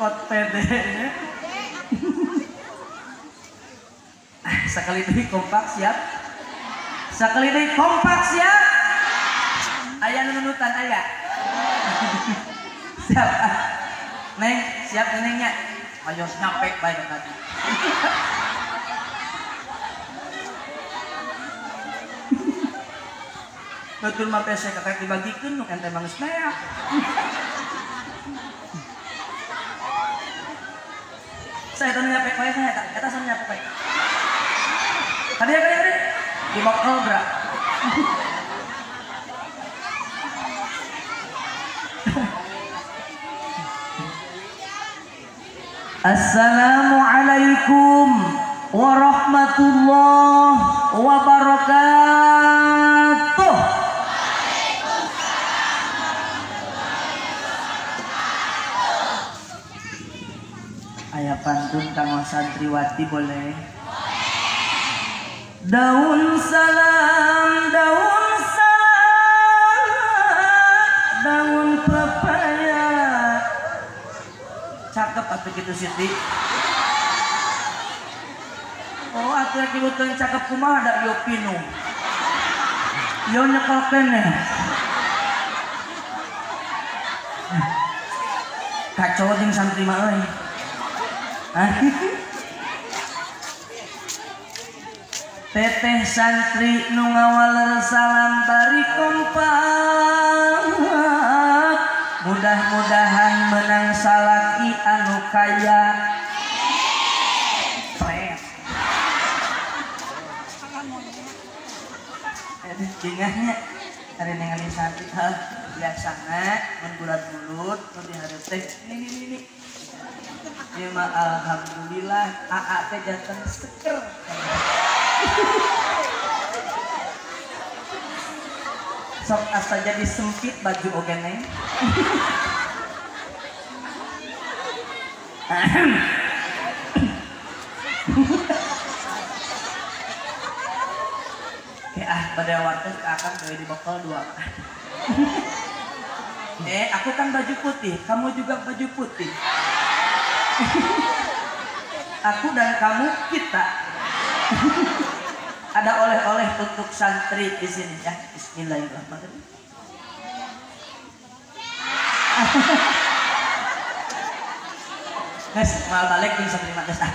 Kot pede. Sekali deui kompak siap. Sekali deui kompak siap. Aya nu nunutan aya. Siap. Neng, siap nenengnya. Ayo nyampe bae tadi. Betul mah pesek kakek dibagikeun nu ente mah geus beak. Saya tanya nyampe bae saya eta, eta sana nyampe bae. Tadi ya tadi dibokel bra. Assalamualaikum warahmatullahi wabarakatuh. Aya pantun kanggo santriwati boleh? Daun salam, daun salam, daun pepaya. Cakep atuh kitu Siti. Oh atuh rek dibutuhan cakep kumaha da ieu pinu. Ieu nyekel keneh. Kacau jeung santri mah euy. Teteh santri nu ngawaler salam bari kompak. Mudah-mudahan menang salaki anu kaya. Pret. Aduh jengahnya ari ningali santri heuh biasana mun bulat-bulut nu dihareup teh ini. Ieu mah alhamdulillah aa teh janten seger. Sok asa jadi sempit baju oge neng. Oke ah pada waktu akan gawe dibekal dua. Aku kan baju putih, kamu juga baju putih. Aku dan kamu kita. Ada oleh-oleh untuk santri di sini ya. Bismillahirrahmanirrahim. Guys, mal balik jeung santri mah geus ah.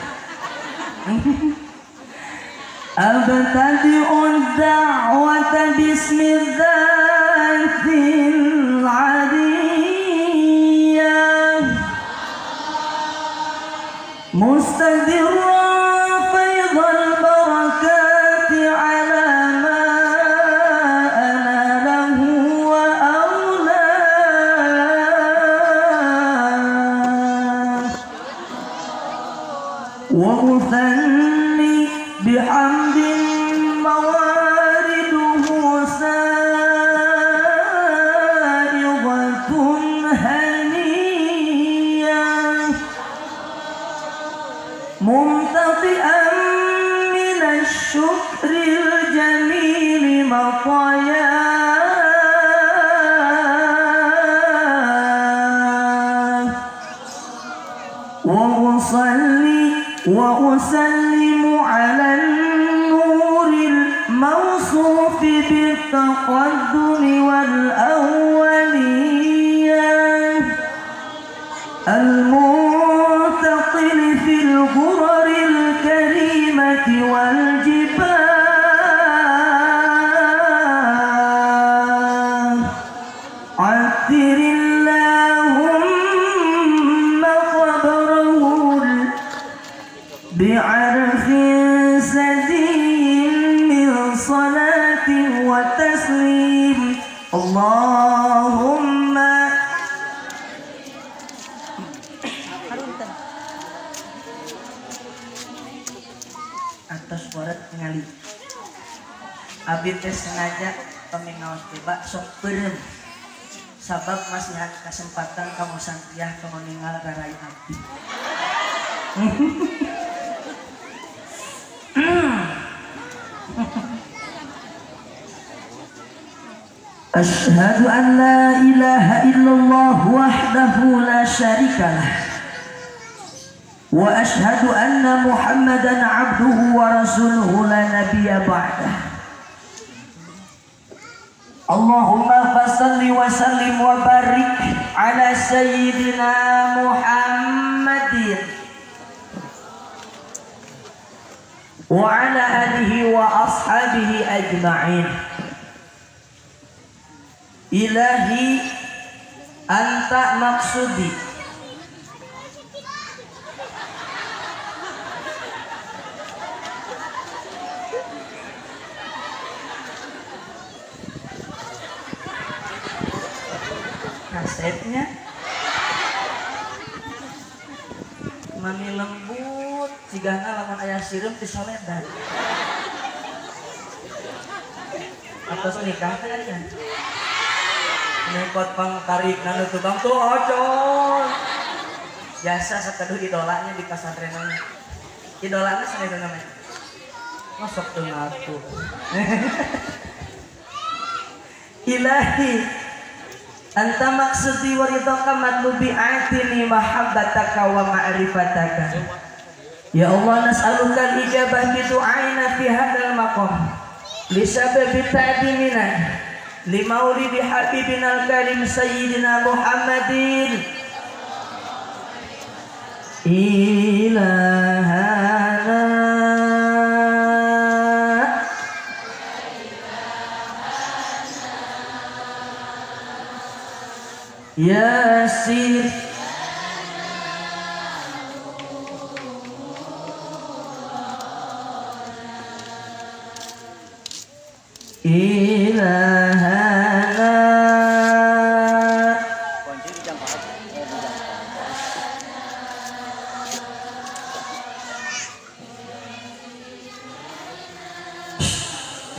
Abtadi'u da'wata bismi dzatil 'aliyyah mustadirran faydal barakati 'ala ma ana lahu wa awla wa uthanni bihamdin mawariduhu sa'idatun haniyah mumtati'an minasy-syukril jamili mataya wa usalli wa usallimu 'ala an-nuril mawsufi bit-taqaddumi wal awwaliyah al-muntaqil fil ghuraril karimati wal jibah 'attirillahumma qabrahu bi'arfin sadin min salatin wa taslim. Allahumma atas waret ngali abdi teh sengaja pami ngaos tiba sok beureum sabab masihan kesempatan kamu santriah kamu ninggal rarai abdi. Asyhadu an la ilaha illallah wahdahu la syarikalah Wa ashhadu anna Muhammadan abduhu wa rasuluhu la nabiyya ba'dah. Allahumma fasalli wa sallim wa barik ala sayyidina Muhammadin wa ala alihi wa ashabihi ajma'in. Ilahi anta maksudi, kasetnya mani lembut cigana lamun aya sireum disoledan atas nikah kan ya nekot pangtarik nanu tukang tuh ocon jasa sekeduh idolanya di pasantrenanya idolanya sana namanya masuk tuh ngaku. Ilahi anta maksudi wa ridhaka matlubi atini mahabbataka wa ma'rifataka. Ya Allah, nas'aluka al-ijabah bi du'aina fi hadzal maqam li sababi ta'dimina li maulidi habibina al-karim sayyidina Muhammadin. Ilahana Yasir ilahana.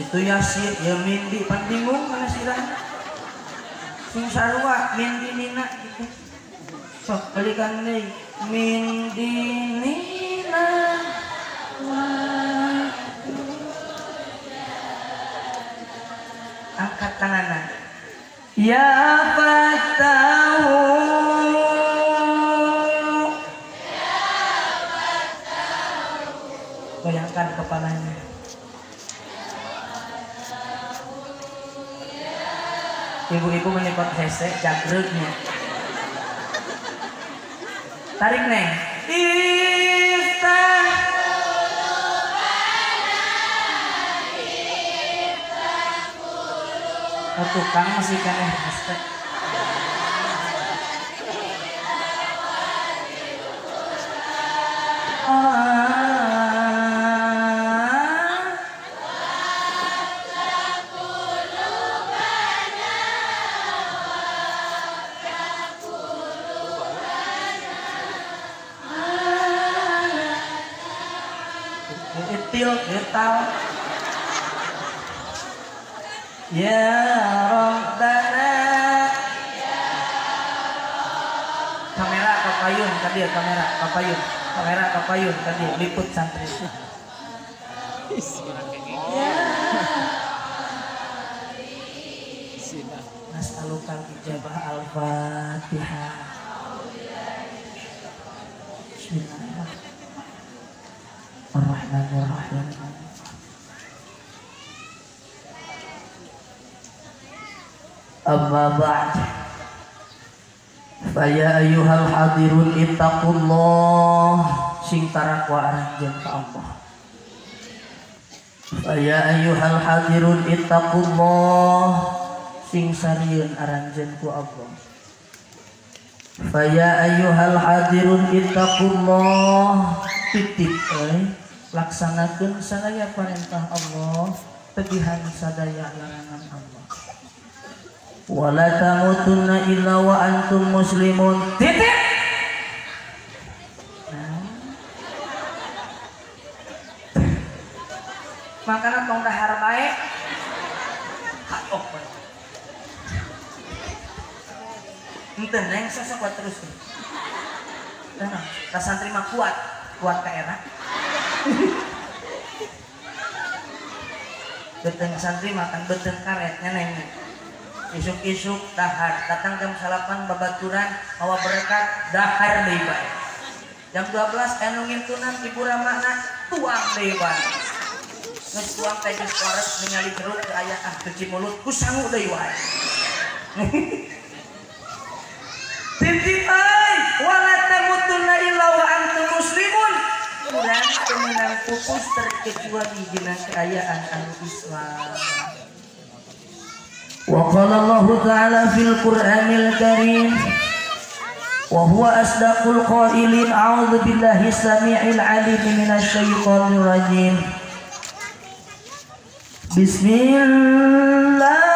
Itu Yasir ya mindi pan bingung mana sirah sing sarua mindi nina gitu. Sok balikan deui mindi nina. Angkat tanganna. Ya Fatahu, ya Fatahu. Goyangkan kepalanya. Ibu-ibu menikot hese jagreugnya. Tarik neng. Iftah tukang masih kaneh hese. Getal ya Rabbana. Kamera kapayun tadi ya, kamera kapayun, kamera kapayun tadi liput santri. Nas'alukal ijabah al-Fatihah. Bismillahirrahmanirrahim. Amma ba'd. Fa ya ayyuhal hadirun ittaqullah, sing tarakwa aranjeun ka Allah. Fa ya ayyuhal hadirun ittaqullah, sing sarieun aranjeun ku Allah. Fa ya ayyuhal hadirun ittaqullah, titik euy, laksanakeun sadaya perintah Allah, tegihan sadaya larangan Allah. Wala tamutunna illa wa antum muslimun. Titik. Nah. Makana tong dahar bae. Haok bae. Henteu neng sosok kuat terus. Tenang, ka santri mah kuat, kuat ka era. Beteng santri makan beteng karetnya neng. Isuk-isuk dahar, datang jam 8 babaturan, hawa berkat, dahar deui bae. Jam 12 anu ngintunan ibu ramana tuang deui wae. Geus tuang teh geus waras ningali jeruk teu aya ah cuci mulut ku sangu deui wae. Titip euy wala tamutunna illa wa antum muslimun. Urang teu meunang pupus terkecuali dina kaayaan anu Islam. Wa qala Allah ta'ala fil Qur'anil Karim wa huwa asdaqul qailin a'udzu billahi samii'il 'aliim minasy syaithanir rajim. Bismillahirrahmanirrahim.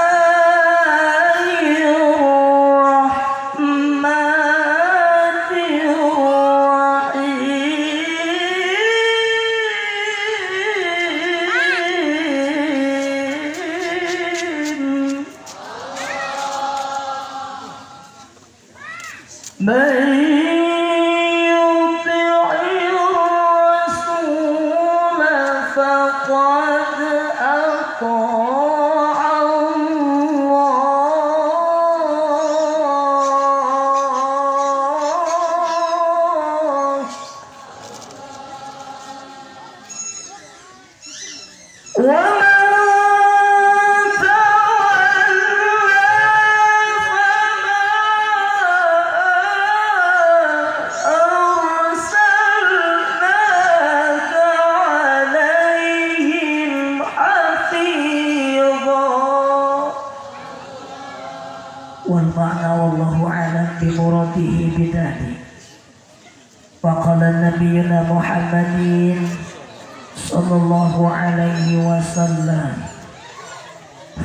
Man yuti'ir rasula faqad ata'a Allah. Wa man tawalla fama arsalnaka 'alaihim hafidha. Wal ma'na wallahu a'lam bi muradihi bidzalik. Wa qala nabiyyuna Muhammadin sallallahu alaihi wasallam,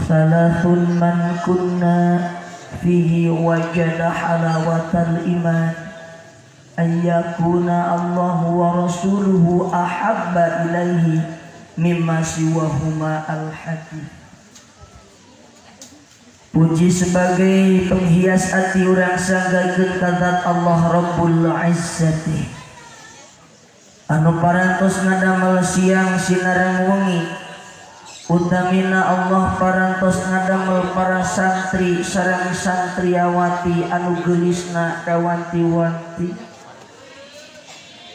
thalathun man kunna fihi wajada halawatal iman an yakuna Allahu wa rasuluhu ahabba ilaihi mimma siwahuma al-hadith. Puji sebagai penghias hati urang sanggakeun ka zat Allah Rabbul Izzati anu parantos ngadamel siang sinareng wengi, utamina Allah parantos ngadamel para santri sareng santriawati anu geulisna kawanti-wanti.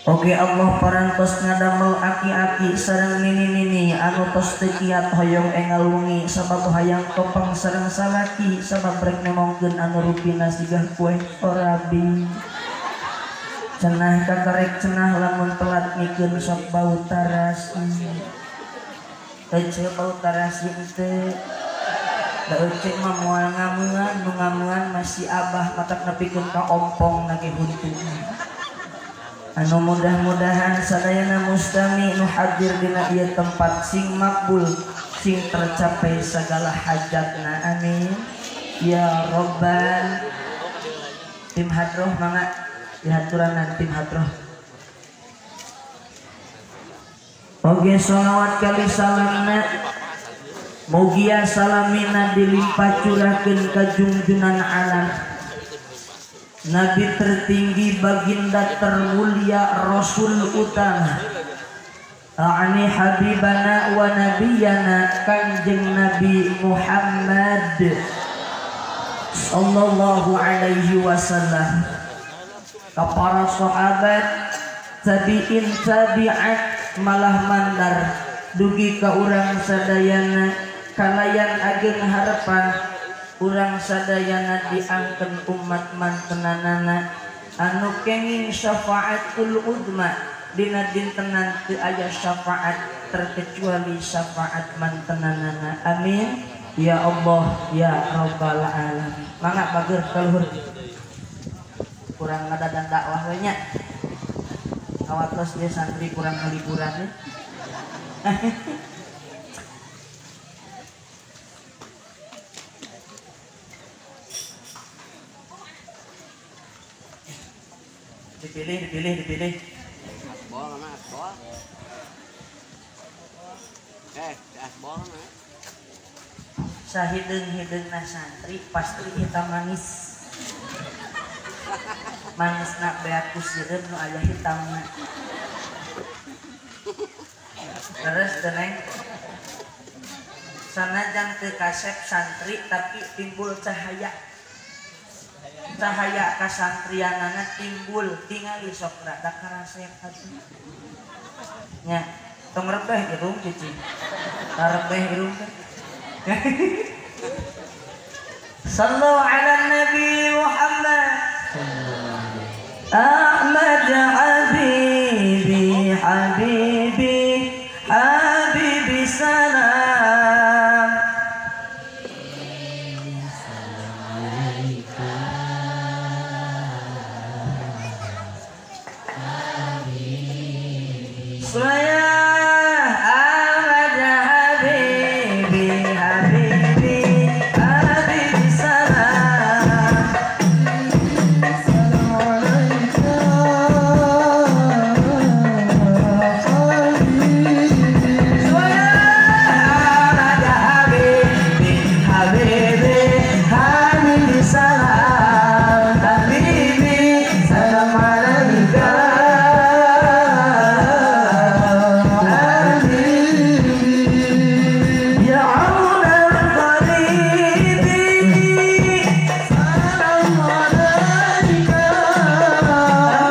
Oke Allah parantos ngadamel aki-aki sareng nini-nini anu tos teu kiat hoyong engal wengi sabab hayang topang sareng salaki sabab rek nemongkeun anu rupina sigah kue orabi. Cenah kakarek cenah lamun telat mikeun sok bau tarasi. Ece bau tarasi teh. Da ece mah moal ngameungan, nu ngameungan masih abah matak nepikeun ka ompong na ge huntuna. Anu mudah-mudahan sadayana mustami nu hadir dina ieu tempat sing makbul, sing tercapai segala hajatna. Amin. Ya Rabbal. Tim hadroh mangga dihaturanan tim hadroh. Oge sholawat kali salamna mugia salamina dilimpah curahkeun ka jungjunan alam Nabi tertinggi, baginda termulia, Rasul utama, a'ni habibana wa nabiyana Kanjeng Nabi Muhammad sallallahu alaihi wasallam, ka para sahabat, tabi'in tabi'at, malah mandar dugi ka urang sadayana kalayan ageng harapan urang sadayana diangken umat mantenanana anu kenging syafaatul udma dina dintenan teu aya syafaat terkecuali syafaat mantenanana. Amin ya Allah ya Rabbal alamin. Mangga bager kaluhur kurang ngadadan dakwah we nya. Awatos dia santri kurang ngaliburan. Dipilih, dipilih, dipilih. Asbol mana asbol? Asbol mana? Sahideung-hideungna santri pasti hitam manis. Manisna beak ku sireum nu aya hitamna. Terus teh Neng, sanajan teu kasep santri tapi timbul cahaya. Cahaya kasantrianana timbul tingali sok rada karasep atuh. Nya, tong rebeh irung cicing. Rebeh irung teh. Sallu ala Nabi Muhammad. Ahmad habibi habibi habibi salam. Saya Ahmad habibi habibi habibi salam. Saya Ahmad habibi habibi habibi salam. Habibi salam alaika. Ya aunal qaribi salam alaika.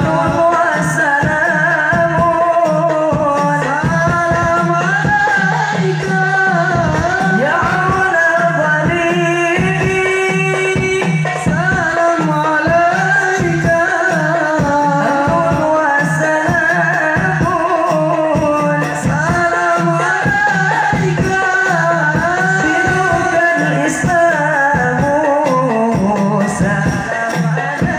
Nur wassalamu salam alaika. Ya aunal qaribi salam alaika. Nur wassalamu salam alaika. Dinukal Islamu salam alaika.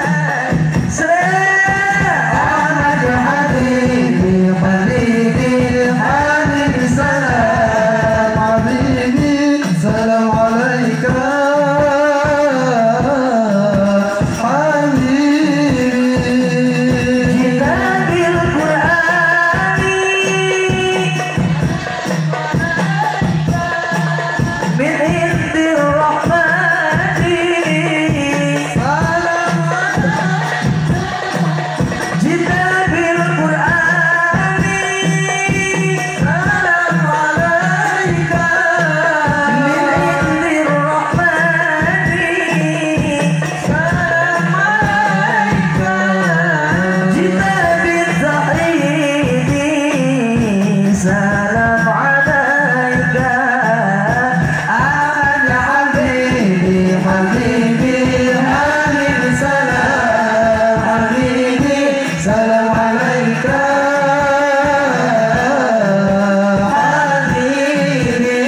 Ahmad habibi habibi habibi salam. Habibi salam alaika. Habibi Kitabil Qur'ani min indir rahmani. Salam Kitabil Qur'ani salam alaika. min indir rahmani. Salam alaika. Kitabil tauhidi salam alaika. Ahmad habibi habibi habibi salam. Habibi salam alaika. Habibi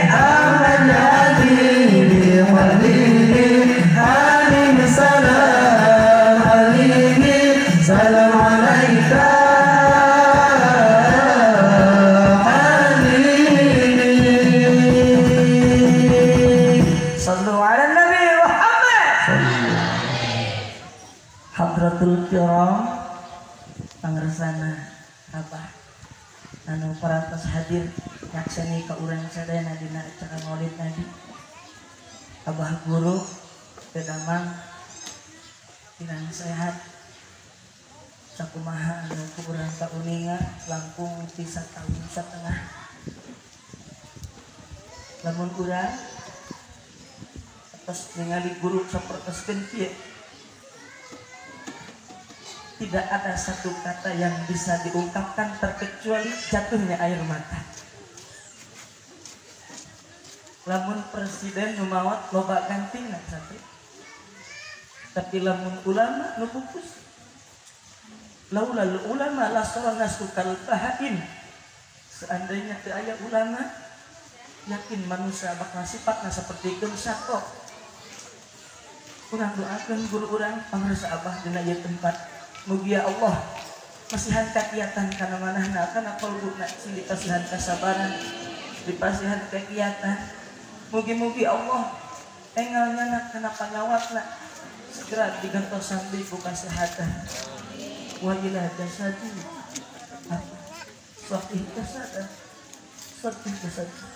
Ahmad habibi habibi habibi salam. Habibi salam alaika. Habibi. Sallu ala Nabi Muhammad. Hadratul Kiram pangersana Abah anu parantos hadir nyakseni ka urang sadayana dina acara Maulid Nabi. Abah guru Kedamang kirang sehat sakumaha anu ku urang kauninga langkung ti sataun satengah. Lamun urang atas ningali guru sapertoskeun kieu, tidak ada satu kata yang bisa diungkapkan terkecuali jatuhnya air mata. Lamun presiden nu maot loba gantina santri, tapi lamun ulama nu pupus, laulal ulama la sara nasu kal bahaim. Seandainya teu aya ulama, yakin manusia bakal sifatna sapertikeun sato. Urang doakeun guru urang pangrasa abah dina ieu tempat. Mugia Allah masihan kakiatan kana manahna kana qalbuna sing dipasihan kasabaran, dipasihan kekiatan. Mugi-mugi Allah engal nyana kana panyawatna segera digentosan deui ku kasehatan. Wa ila jasadi sahih jasada, sahih jasada,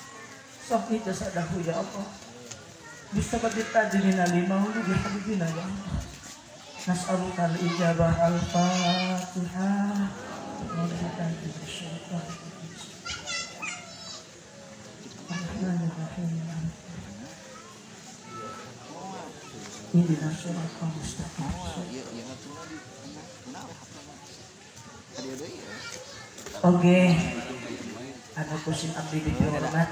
sahih jasadahu ya Allah. Bisa tajrina li maulidi habibina ya Allah. Nas'aluka al-ijabah. Al-Fatihah. Ar-Rahmanir-Rahim. Ihdinas siratal mustaqim. Oke, anu kusim abdi dihormat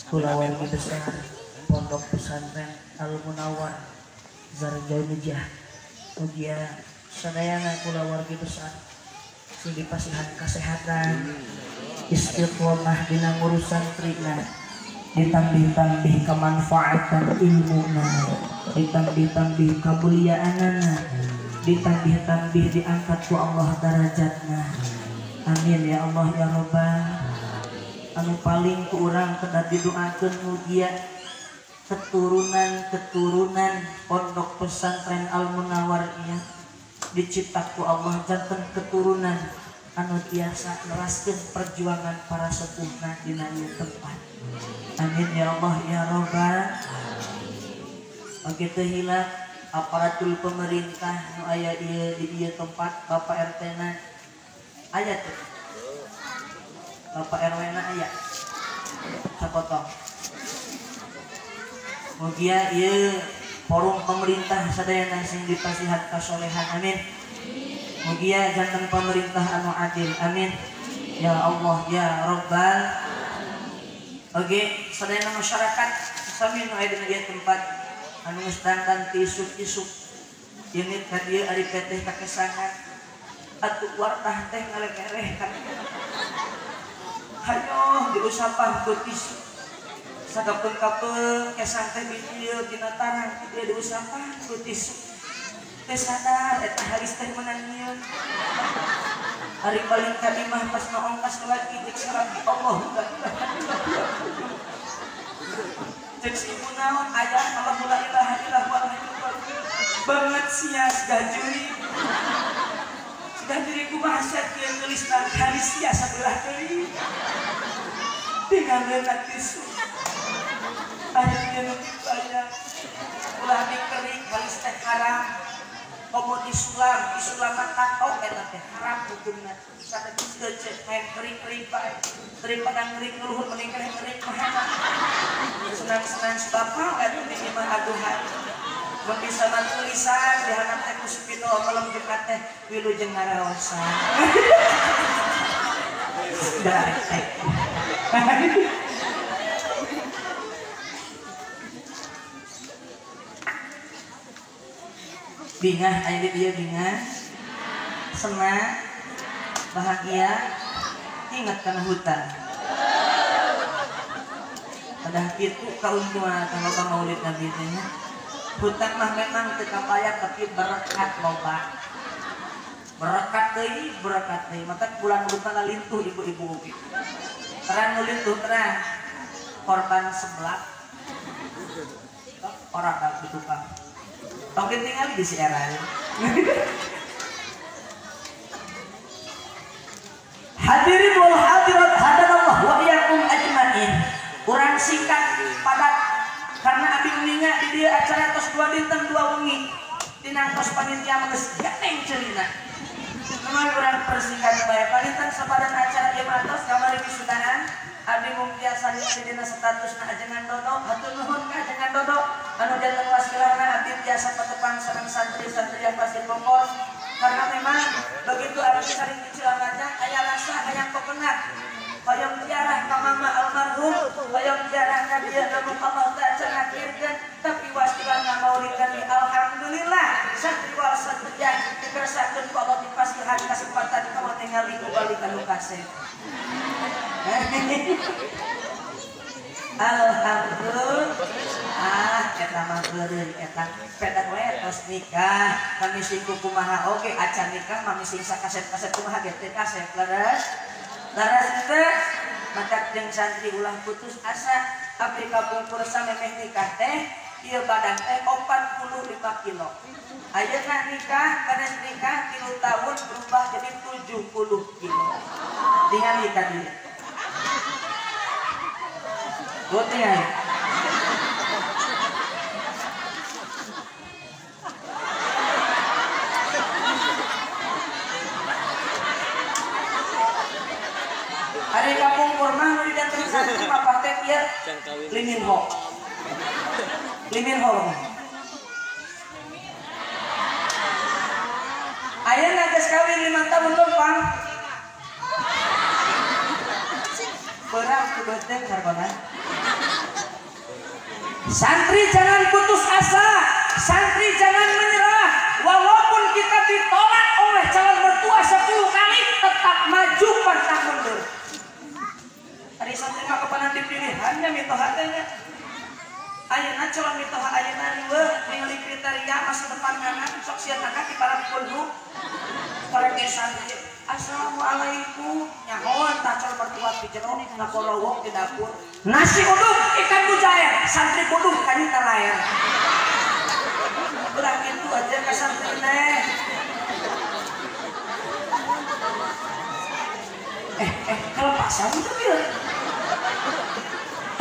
kulawargi besar Pondok Pesantren Al Munawwar Zarjaunijah ugia sadayana kulawargi besar sing dipasihan kesehatan istiqomah dina ngurusan trina ditambih-tambih kemanfaatan ilmuna ditambih-tambih kemuliaanana ditambih-tambih diangkat ku Allah darajatna. Amin ya Allah ya Rabbal. Anu paling ku urang kedah didoakeun mugia keturunan-keturunan Pondok Pesantren Al Munawwar ieu dicipta ku Allah janten keturunan anu tiasa neraskeun perjuangan para sepuhna dina ieu tempat. Amin ya Allah ya Rabbal. Oke teu hilap aparatur pemerintah nu aya ieu di ieu tempat Bapak RT na aya teu? Bapak RW na aya sapotong. Mugia ieu forum pemerintah sadayana sing dipasihan kasolehan, amin. Mugia janten pemerintah anu adil, amin. Ya Allah ya Rabbal. Oke, sadayana masyarakat sami nu aya dina ieu tempat anu geus dandan ti isuk-isuk ini ka dieu ari teteh kakesangan atuh wartah teh ngalekereh kan. Hayo diusapan ku tisu sakapeung-kapeung kesang teh di dieu dina tanah dieu diusapan ku tisu teh sadar eta halis teh meunang nyieun ari paling ka imah pas maongkas lagi cek salaki Allah la ilaha illallah cek si ibu naon ayah Allah la ilaha illallah banget sia gajuri gajuri kumaha sia kieu geulisna halis sia sabelah deui tinggalkeun tisu aya dieu nu kitu aya ulah dikerik halis teh haram komo disulam disulaman tato eta teh haram hukumna sanes geuceuk main kering-kering bae daripada ngeurik luhur mending kering-kering mah senang-senang bapak eta di imah aduhan mun bisa mah tulisan dihanap teh ku spidol malam Jumat teh wilujeng ngaraosan darek. Bingah aya di dieu bingah senang bahagia ingat kana hutan pada kitu kauntungan loba maulid Nabi teh nya. Hutan mah memang teu kapaya tapi berkat loba berkat deui maka bulan hutan lintuh ibu-ibu oge terang nu lintuh terang korban seblak orang di tukang tong tinggal di si era. Hadirin wal hadirat hadanallah wa iyyakum ajmain. Urang singkat padat karena abdi ninga di dieu acara tos 2 dinten 2 wengi. Tinangtos panitia geus ganteng ceulina. Memang urang persingkat bae paninten sabaran acara ieu mah tos kamari wisudahan. Abdi mung biasa dina statusna ajengan dodo, hatur nuhun ka ajengan dodo anu janten wasilahna abdi biasa patepang sareng santri-santri yang pasti pokor karena memang begitu abdi sering di Cilamajang aya rasa hayang pepengat hoyong ziarah ka mama almarhum hoyong ziarah ka dieu namun Allah teh acan ngakirkeun tapi wasilahna maulid Nabi alhamdulillah santri wal santriah dikersakeun ku Allah dipasihan kesempatan kamu ningali ku balik anu kasep. Alhamdulillah ah eta mah beureum eta pedah we tos nikah kami sing kumaha oge acan nikah mami sing sakasep-kasep kumaha ge teh kasep leres leres teh maka jeung santri ulah putus asa abdi kapungkur samemeh nikah teh ieu badan teh 45 kilo ayeuna nikah beres nikah 3 tahun berubah jadi 70 kilo tingali tadi. Tinggal. Ari kapungkur mah nu didateng santri mah teh ieu limin ho. Limin ho. geus kawin 5 tahun lempang. Berat ku beuteung sarkona. Santri jangan putus asa, santri jangan menyerah. Walaupun kita ditolak oleh calon mertua 10 kali, tetap maju pantang mundur. Ari santri mah kapanan dipilihannya mitoha teh nya. Ayeuna calon mitoha ayeuna riweuh ningali kriteria masa depan kanan sok sieun ka para kulhu. Korek santri, assalamualaikum, nyahoan tah calon mertua di jero ngakorowok di dapur. Nasi uduk ikan mujair, santri kuduh kayu talaer. Udah gitu aja ke santri neh. Kelepasan itu dia.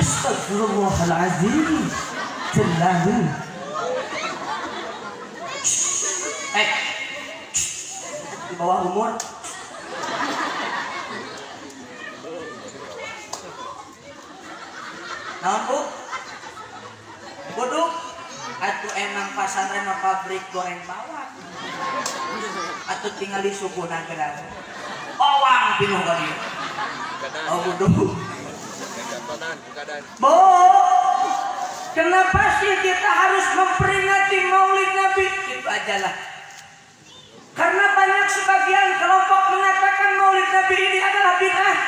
Astagfirullahaladzim. Terlalu. Di bawah umur. Naon bu? Buduk? Atuh emang pasantren mah pabrik goreng bawang. Atuh tinggal di suku nagara. Bawang pinuh kali. Oh buduk. Bu, kenapa sih kita harus memperingati Maulid Nabi? Itu ajalah. Karena banyak sebagian kelompok mengatakan Maulid Nabi ini adalah bid'ah.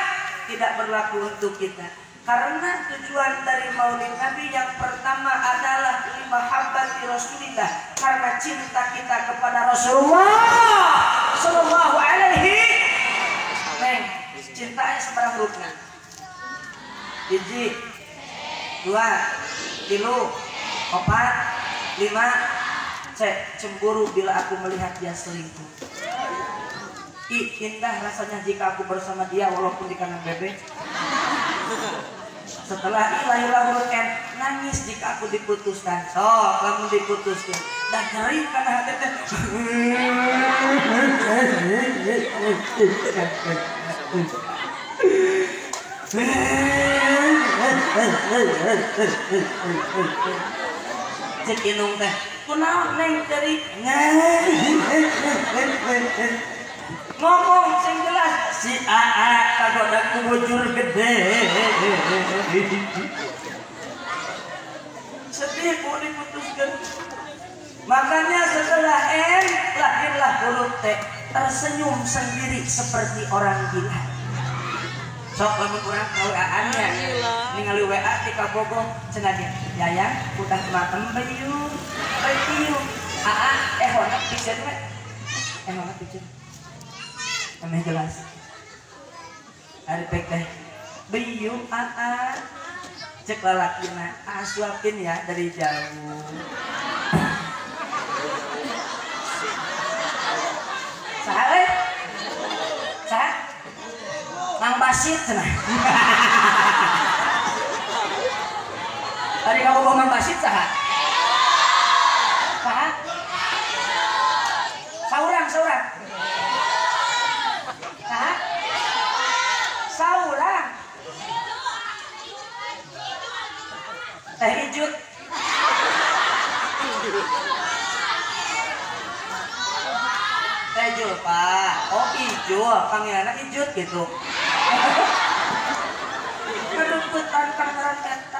Tidak berlaku untuk kita. Karena tujuan dari Maulid Nabi yang pertama adalah limahabbati Rasulillah, karena cinta kita kepada Rasulullah sallallahu alaihi. Neng, cintanya sebarang hurufna. 1, 2, 3, 4, 5. C, cemburu bila aku melihat dia selingkuh. I, indah rasanya jika aku bersama dia walaupun di kanan bebek. Setelah I lahirlah huruf N, nangis jika aku diputuskan. Sok, kamu diputuskan. Dan ngeri karena hati teh. Cek inung teh, kunaon neng dari ngomong sing jelas si AA kagoda ku bujur gede. Sedih ku diputuskan. Makanya setelah N lahirlah huruf T, tersenyum sendiri seperti orang gila. Sok lamun urang ka WA-nya ningali WA di kabogoh cenah ge, Yayang udah matem bayu bayu AA ehona piceun we. Ehona piceun. Emeh jelas. Ari pek teh biu AA cek lalakina asuapin ya dari jauh. Saha euy? Saha? Mang Basit cenah. Tadi kamu bawa Mang Basit saha? Saha? Saurang, saurang. Saha? Saurang. Teh Ijut. Teh Julpa. Oh Ijul, panggilanna Ijut gitu. Kerumputan pangeran eta.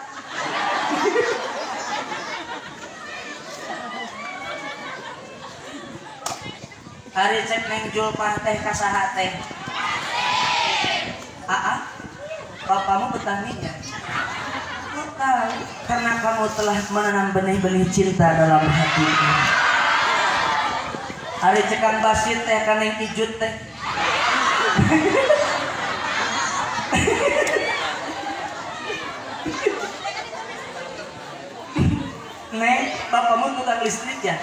Hari cek neng Julpa teh kasaha teh. Aa, bapamu petaninya. Bukan, karena kamu telah menanam benih-benih cinta dalam hatiku. Hari cekang Basit teh kaneng Ijut teh. Neng, bapakmu tukang listrik ya?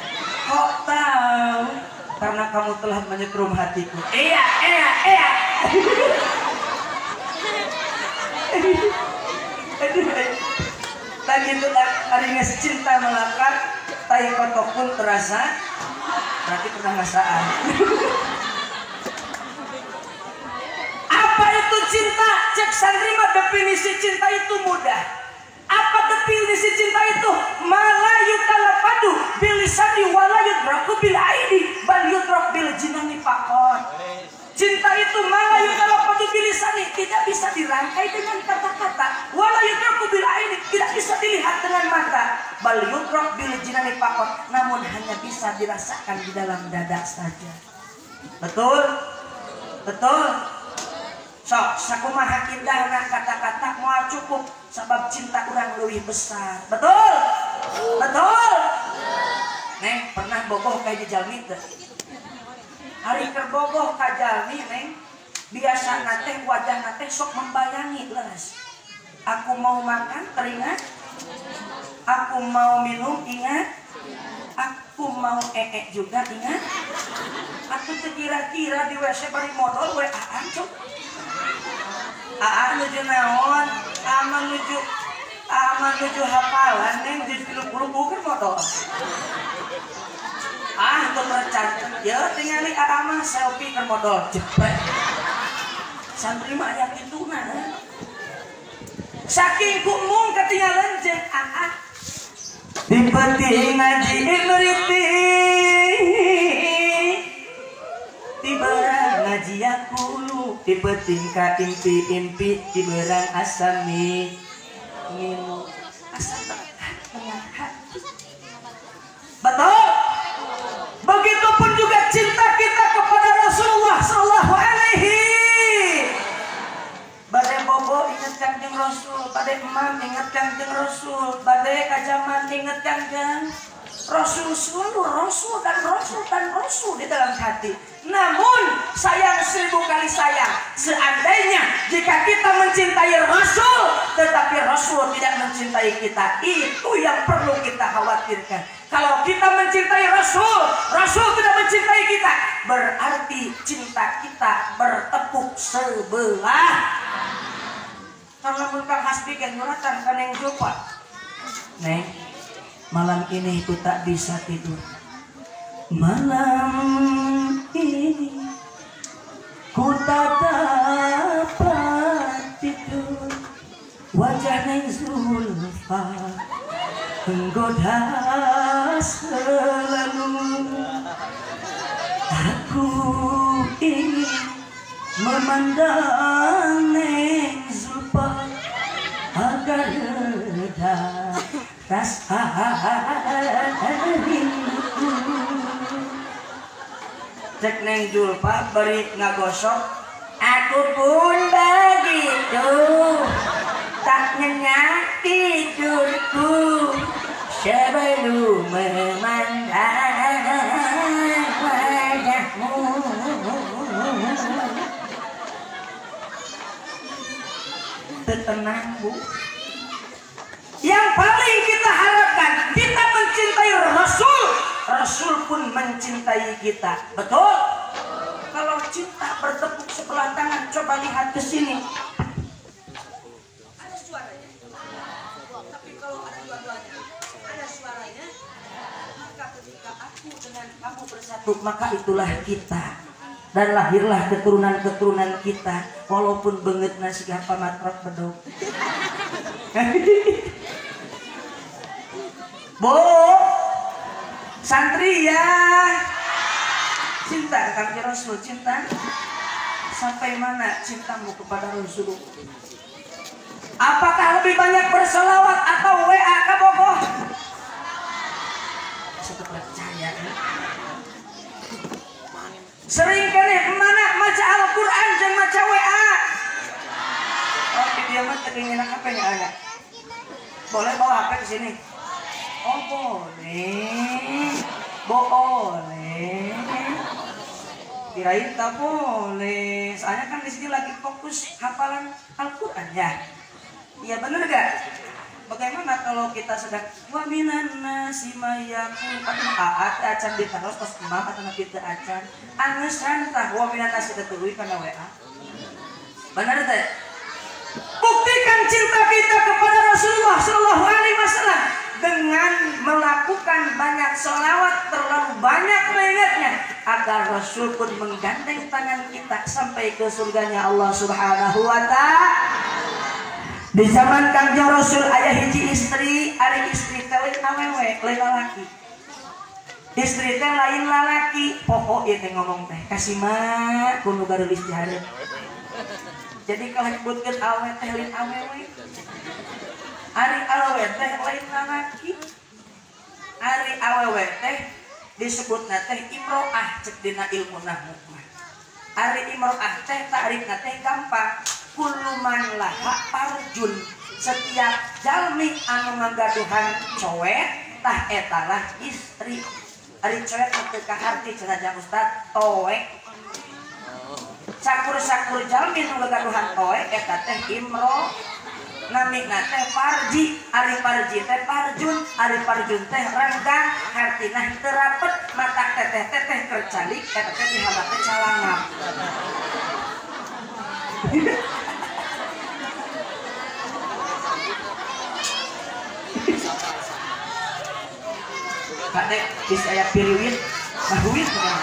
Kok tahu? Karena kamu telah menyetrum hatiku. Iya, iya, iya. Aduh, tak gitu hari nges cinta melekat, tai kotok pun terasa. Berarti pernah ngasaan. Apa itu cinta? Cek santri mah definisi cinta itu mudah. Apa definisi cinta itu? Malayu talafadu bilisani wala yudraku bil aidi bal yudrak bil jinani faqat. dirangkai dengan kata-kata. Wala yudraku bil aini, tidak bisa dilihat dengan mata. Bal yudrak bil jinani faqat, namun hanya bisa dirasakan di dalam dada saja. Betul? Betul? Sok, sakumaha indahna kata-kata moal cukup sabab cinta urang leuwih besar. Betul? Betul? Neng, pernah bogoh ka jalmi teu? Hari keur bogoh ka jalmi, Neng, biasa teh wajah teh sok membayangi leres. Aku mau makan teringat, aku mau minum ingat, aku mau ee juga ingat. Aku teu kira-kira di WC bari modal WA-an cuk. Aa nuju naon, aa nuju hafalan neng juz 30 bukan modal. Ah, teu percaya. Ya tingali aa mah selfie keur modal jepret. Santri mah aya kituna. Saking kumung ketinggalan jeung aa. Di penting ngaji imriti. Di berang ngaji aku di penting ka impi-impi di berang asami ngilu asa dekat dengan hati. Betul? Begitupun juga cinta kita kepada Rasulullah Sallallahu Alaihi. Bade bobo ingat Kangjeng Rasul, bade emam ingat Kangjeng Rasul, bade kajaman ingat Kangjeng Rasul, selalu Rasul dan Rasul dan Rasul di dalam hati. Namun sayang seribu kali sayang, seandainya jika kita mencintai Rasul tetapi Rasul tidak mencintai kita, itu yang perlu kita khawatirkan. Kalau kita mencintai Rasul, Rasul tidak mencintai kita, berarti cinta kita bertepuk sebelah. Karena mun Kang Hasbi ge nyuratan ka Neng Zulfa, Neng, malam ini ku tak bisa tidur. Malam ini ku tak dapat tidur. Wajah Neng Zulfa menggoda selalu. Aku ingin memandang Neng Zulfa agar reda rasa rinduku. Cek Neng Zulfa beri ngagosok, aku pun begitu, tak nyenyak tidurku sebelum memandang wajahmu. Tenang Bu. Yang paling kita harapkan, kita mencintai Rasul, Rasul pun mencintai kita. Betul? Kalau cinta bertepuk sebelah tangan, coba lihat ke sini. Ada suaranya. Tapi kalau ada dua-duanya, ada suaranya, maka ketika aku dengan kamu bersatu, maka itulah kita. Dan lahirlah keturunan-keturunan kita, walaupun banget nasi apa matrak bedog. Bo, santri ya, cinta ke Rasul, cinta sampai mana cintamu kepada Rasul? Apakah lebih banyak bersolawat atau WA ke bogoh? Saya percaya. Sering kene mana maca Al-Quran dan maca WA. Oh, dia mah keinginan apa ya anak? Boleh bawa HP ke sini? Oh boleh, boleh. Kirain tak boleh. Soalnya kan di sini lagi fokus hafalan Al-Quran ya. Iya bener gak? Bagaimana kalau kita sedang wa minan nasi mayakul aat acan ditaros tos emam atau nabi teu acan angesan tah wa minan nasi tuluy kana WA. Bener teh? Buktikan cinta kita kepada Rasulullah Shallallahu Alaihi Wasallam dengan melakukan banyak sholawat, terlalu banyak mengingatnya agar Rasul pun menggandeng tangan kita sampai ke surganya Allah Subhanahu wa Ta'ala. Di zaman Kangjeng Rasul aya hiji istri, ari istri teh lain awewe, lain lalaki. Istri teh lain lalaki, poho ieu teh ngomong teh, kasih mah ku nu gareulis di hareup. Jadi kalau nyebutkeun awe teh lain awewe. Ari awewe teh lain lalaki. Ari awewe teh disebutna teh imro'ah cek dina ilmu nahwu mah. Ari imro'ah teh ta'rifna teh gampang. Kullu man laha parjun. Setiap jalmi anu ngagaduhan cowek tah etalah istri. Ari cowek teu kaharti cenah jang ustad toek. Sakur-sakur jalmi nu ngagaduhan toek eta teh imro namina teh parji. Ari parji teh parjun, ari parjun teh renggang, hartina teu rapet, mata teteh-teteh kercalik eta teh dihabat teh calangap. Kade bisa aya piriwit, mahuwit kumaha.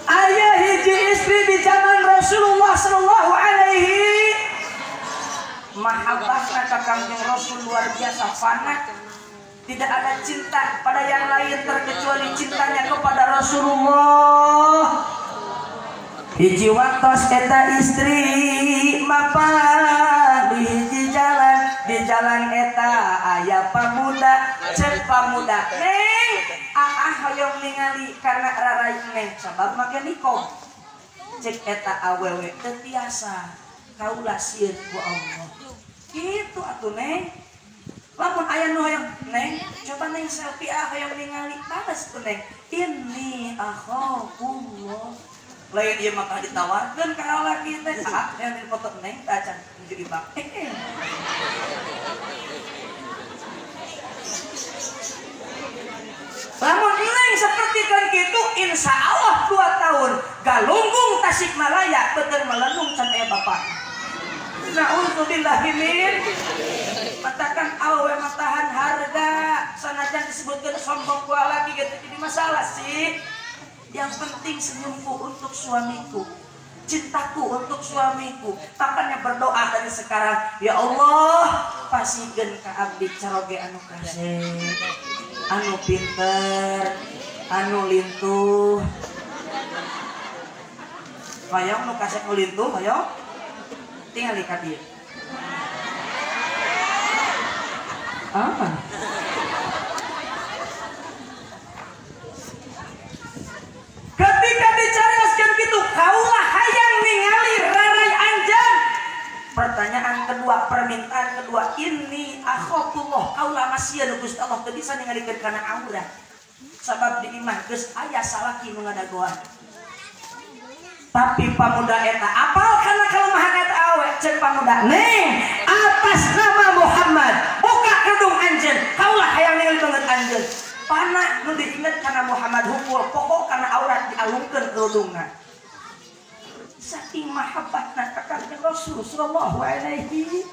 Aya hiji istri di zaman Rasulullah sallallahu alaihi mahabbahna ka Kangjeng Rasul luar biasa fana. Tidak ada cinta pada yang lain terkecuali cintanya kepada Rasulullah. Hiji waktos eta istri mapan di hiji jalan, di jalan eta aya pamuda, cek pamuda neng aa hoyong ningali karena rarai neng sabab make nikom. Cek eta awewe teu tiasa kaula sieun ku Allah. Kitu atuh neng. Lamun aya nu hoyong neng, coba neng selfie ah hoyong ningali, balas ku neng. Inni akhafullah. Lain ieu mah ditawarkeun ka lalaki teh, ah yang dipoto neng teh acan nuju ibak. Lamun neng seperti kan kitu insya Allah 2 tahun galunggung Tasikmalaya beuteung melenung can aya bapak. Na'udzubillahi min matakan awewe matahan harga sanajan disebutkeun sombong ku lalaki gitu jadi masalah sih. Yang penting senyumku untuk suamiku, cintaku untuk suamiku. Makanya berdoa dari sekarang, ya Allah, pasikeun ka abdi caroge anu kasih, anu pinter, anu lintuh. Hoyong nu kasep nu lintuh, hoyong tingali ka dieu. Ah. Ketika dicarioskeun kitu, kaulah hayang ningali rarai anjeun. Pertanyaan kedua, permintaan kedua, ini akhafullah, kaulah masieun Gusti Allah teu bisa ningalikeun kana aurat. Sabab di imah geus aya salaki nu ngadagoan. Tapi pamuda eta apal kana kelemahan eta awe, ceuk pamuda, "Neng, atas nama Muhammad, buka kerudung anjeun, kaulah hayang ningali banget anjeun." Pana nu diinget kana Muhammad hukul, pokok kana aurat dialungkeun kerudungna. Saking mahabbahna ka Kangjeng Rasul sallallahu alaihi.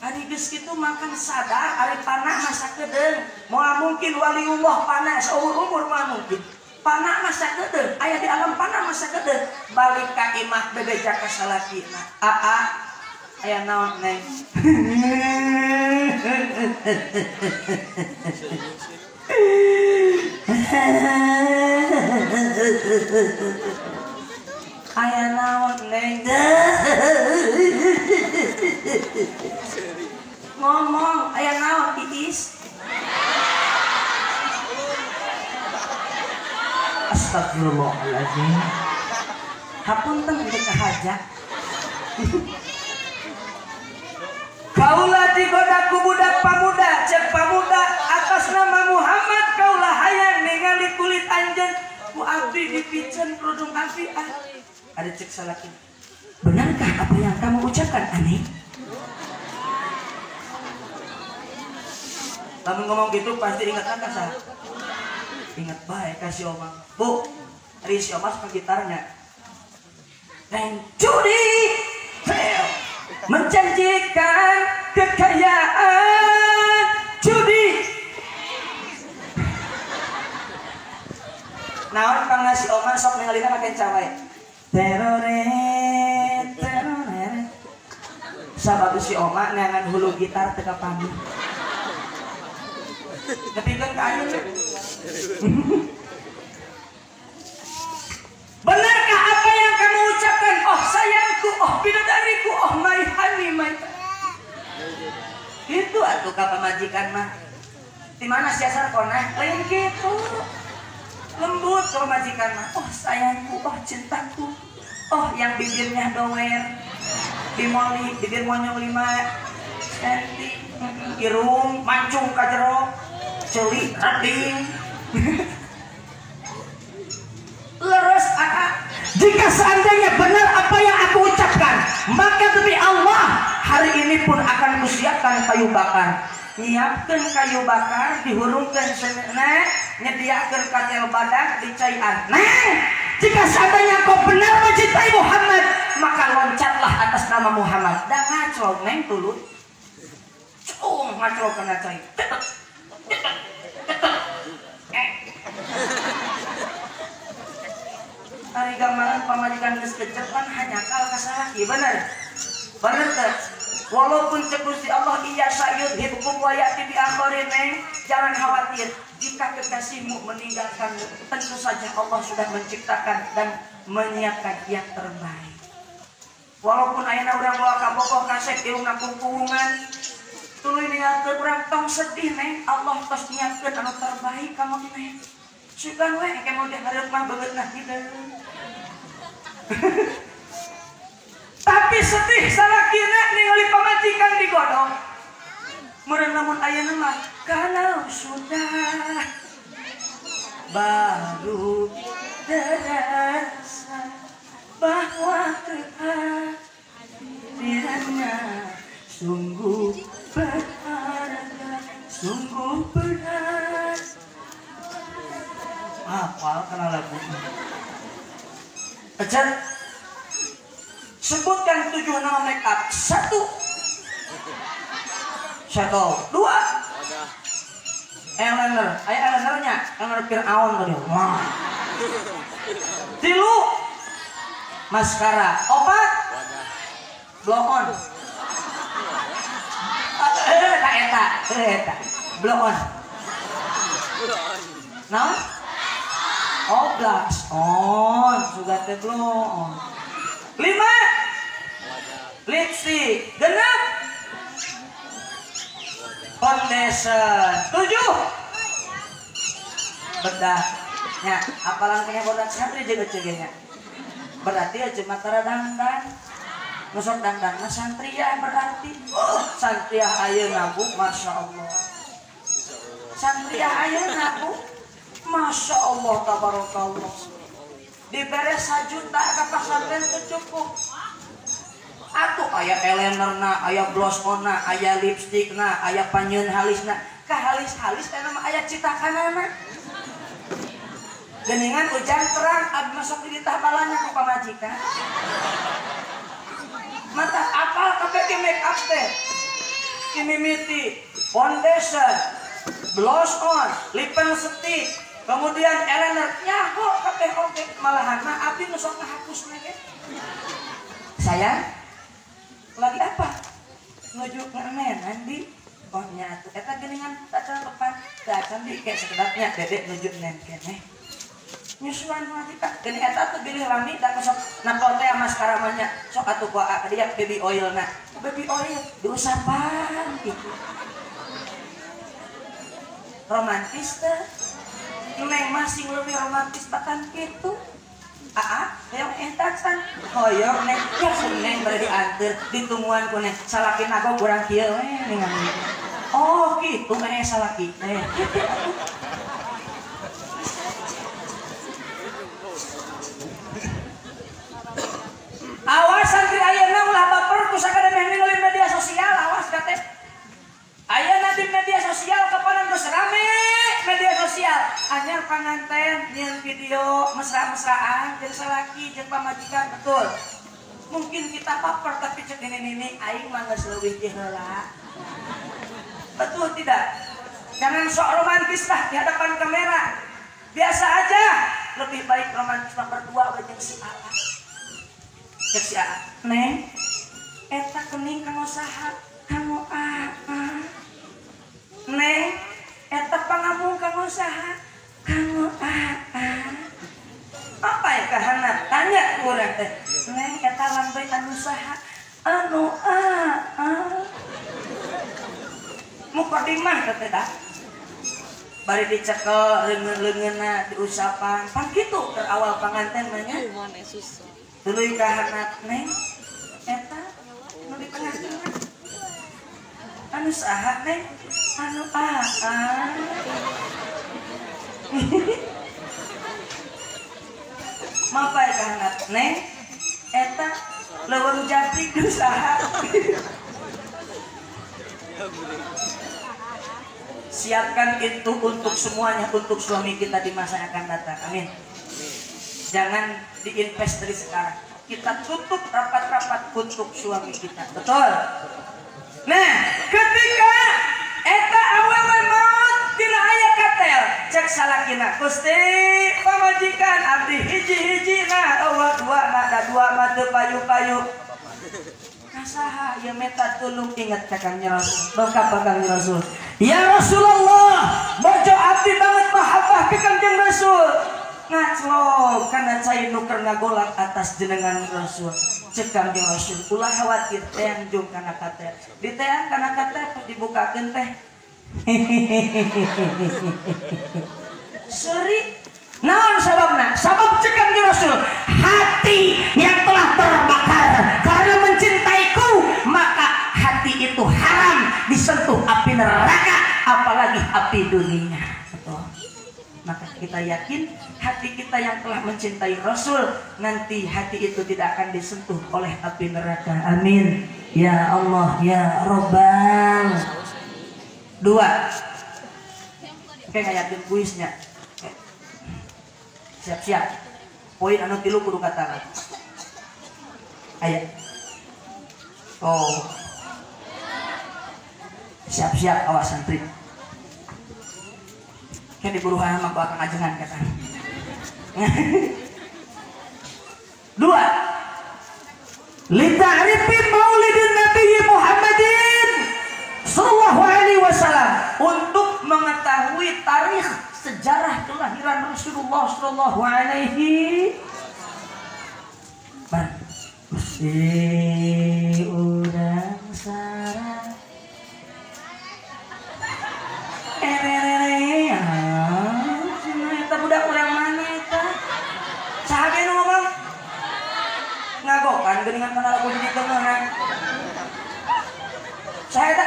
Ari geus kitu makan sadar ari pana masa kedeung. Moal mungkin waliullah pana saumur-umur moal mungkin. Pana masa kedeung, aya di alam pana masa kedeung. Balik ka imah bebeja ka salakina. Aa aya naon neng? Aya naon neng? Ngomong aya naon Iis? Astagfirullahaladzim. Hapunten teu kahaja. Kaulah digoda ku budak pamuda, cek pamuda atas nama Muhammad kaulah hayang ningali kulit anjeun ku abdi dipiceun kerudung abdi ah. Ada cek salaki. Benarkah apa yang kamu ucapkan aneh? Lamun ngomong gitu pasti ingat kan sah? Ingat baik kasih omang. Bu, ari si omang suka gitarnya. Neng judi menjanjikan kekayaan judi. Naon pang nasi oman sok ningalina make cawai. Terore terore. Sabab si oma neangan hulu gitar teu kapanggih. Nepikeun ka ayeuna. Oh bidadariku, oh my honey, my. Itu atuh ka pamajikan mah. Di mana siasar konah? Lain kitu. Lembut ke pamajikan mah. Oh sayangku, oh cintaku. Oh yang bibirnya doer. Bimoli, bibir monyong 5 senti, irung mancung ka jero, ceuli rading. Leres aa. Jika seandainya benar apa yang aku ucapkan, maka demi Allah hari ini pun akan kusiapkan kayu bakar. Nyiapkan kayu bakar, dihurungkan senena, nyediakan katel badak, dicaian. Neng, jika seandainya kau benar mencintai Muhammad, maka loncatlah atas nama Muhammad. Dan ngaclok neng tulut. Cung ngaclok kena cai. Hari gambaran pamajikan geus kecil kan hanya kal kasalaki, bener? Bener teh. Walaupun cek Gusti Allah iya sayudhibkum wa ya'ti bi akharin, neng, jangan khawatir. Jika kekasihmu meninggalkanmu, tentu saja Allah sudah menciptakan dan menyiapkan yang terbaik. Walaupun ayeuna urang moal kabogoh kasep irungna kungkungan, tuluy ninggalkeun urang tong sedih neng, Allah tos nyiapkeun anu terbaik kamu neng. Sugan we engke mau dihareup mah beungeutna hideung. Tapi sedih salakina ningali pamajikan digodong. Meureun lamun ayeuna mah kalau sudah baru terasa bahwa kehadirannya sungguh berharga, sungguh berat. Hafal kana lagu. Ecer, sebutkan 7 nama make up. 1, shadow. 2, eyeliner. Aya eyelinernya, eyeliner Fir'aun tadi. Wah. 3, maskara. 4, blow on. Eta, eta. Blow on. Naon? Oh, blush on, sudah teh blow on. 5, lipstick. 6, foundation. 7, bedak. Nya, apalan kayaknya bodak santri jeung eceu nya. Berarti eceu mah tara dangdan. Nu sok dangdan mah santriah berarti. Oh, santriah ayeuna Bu, Masya Allah. Santriah ayeuna Bu. Masya Allah, tabarakallah. Dibere 1 juta ka pasantren teu cukup. Atuh aya eyelinerna, aya blush on-na, aya lipstikna, aya panyeun halisna. Ka halis-halis eta mah aya citakanana. Geningan ujang terang abdi masuk di ditah balanya ku pamajikan. Mata apal kabeh ge make up teh. Imimiti, foundation, blush on, lipen stick, kemudian eyeliner, nyaho kabeh oge. Malahan mah abdi nu sok ngahapusna ge. Sayang, lagi apa? Nuju ngemenan di oh nya atuh eta geuningan tacan lepan, tacan di kayak sekedapnya dedek nuju nen keneh. Nyusuan wanita, geuning eta tuh bilih lami da sok napol teh maskara mah nya, sok atuh ku ka dia baby oil na. Baby oil diusapan gitu. Romantis teh. Neng masih lebih romantis bahkan gitu. Aa, hoyong eta can. Hoyong neng, ya neng bade dianteur ditungguan ku neng. Salaki nago kurang kieu we ningali. Oh, kitu mah salaki teh. Kitu atuh. Awas santri ayeuna ulah baper ku sakadeu ningali media sosial, awas ka teh. Ayeuna di media sosial kapan geus rame media sosial. Anyar panganten nyieun video mesra-mesraan jeung salaki jeung pamajikan, betul. Mungkin kita baper tapi cek nini-nini aing mah geus leuwih ti heula. Betul tidak? Jangan sok romantis lah di hadapan kamera. Biasa aja. Lebih baik romantis mah berdua jeung si Allah. Cek si A, neng, eta kening kanggo saha? Kanggo apa? Neng, eta pangamung kanggo saha? Kanggo apa? Apa ya kahanap? Tanya ku urang teh. Neng, eta alam bae anu saha anu aa mukadimah teh da bari dicekel leungeun-leungeunna diusapan pan kitu keur awal panganten mah nya tuluy ka hanat neng eta nu di tengah-tengah anu saha neng anu aa mapay ka hanat neng eta leuweung jati nu saha. Siapkan itu untuk semuanya, untuk suami kita di masa yang akan datang. Amin. Jangan diinvest dari sekarang. Kita tutup rapat-rapat untuk suami kita. Betul. Nah, ketika eta awewe maut dina aya katel, cek salakina, Gusti pamajikan abdi hiji-hiji nah eueuh dua nah da dua mah teu payu-payu. Kasaha ieu meta tulung ingat ka Kangjeng Rasul. Dongkap ka Kangjeng Rasul. Ya Rasulullah, mojo abdi banget mahabbah ke Kangjeng Rasul. Ngaclok kana cai nu keur ngagolak atas jenengan Rasul. Cek Kangjeng Rasul, ulah khawatir teang jung kana katel. Diteang kana katel dibukakeun teh. Seri naon sababna? Sabab cek Kangjeng Rasul, hati yang telah terbakar karena mencintaiku, maka hati itu haram disentuh api neraka, apalagi api dunia. Betul. Maka kita yakin hati kita yang telah mencintai Rasul, nanti hati itu tidak akan disentuh oleh api neraka. Amin. Ya Allah ya Robbal. Dua. Oke, ngayatin kuisnya. Siap-siap. Poin anu tilu kudu kata. Ayat. Oh. Siap-siap awas santri. Kan diburuhan mah ku akang ajengan kata. Dua. Li ta'rifi maulidin Nabi Muhammadin sallallahu alaihi wasallam, untuk mengetahui tarikh sejarah kelahiran Rasulullah sallallahu alaihi wasallam. Gusti urang sareng eta budak urang mana eta? Saha ge nu ngomong? Ngagokan geuningan kana lagu di ditu mah. Saha eta?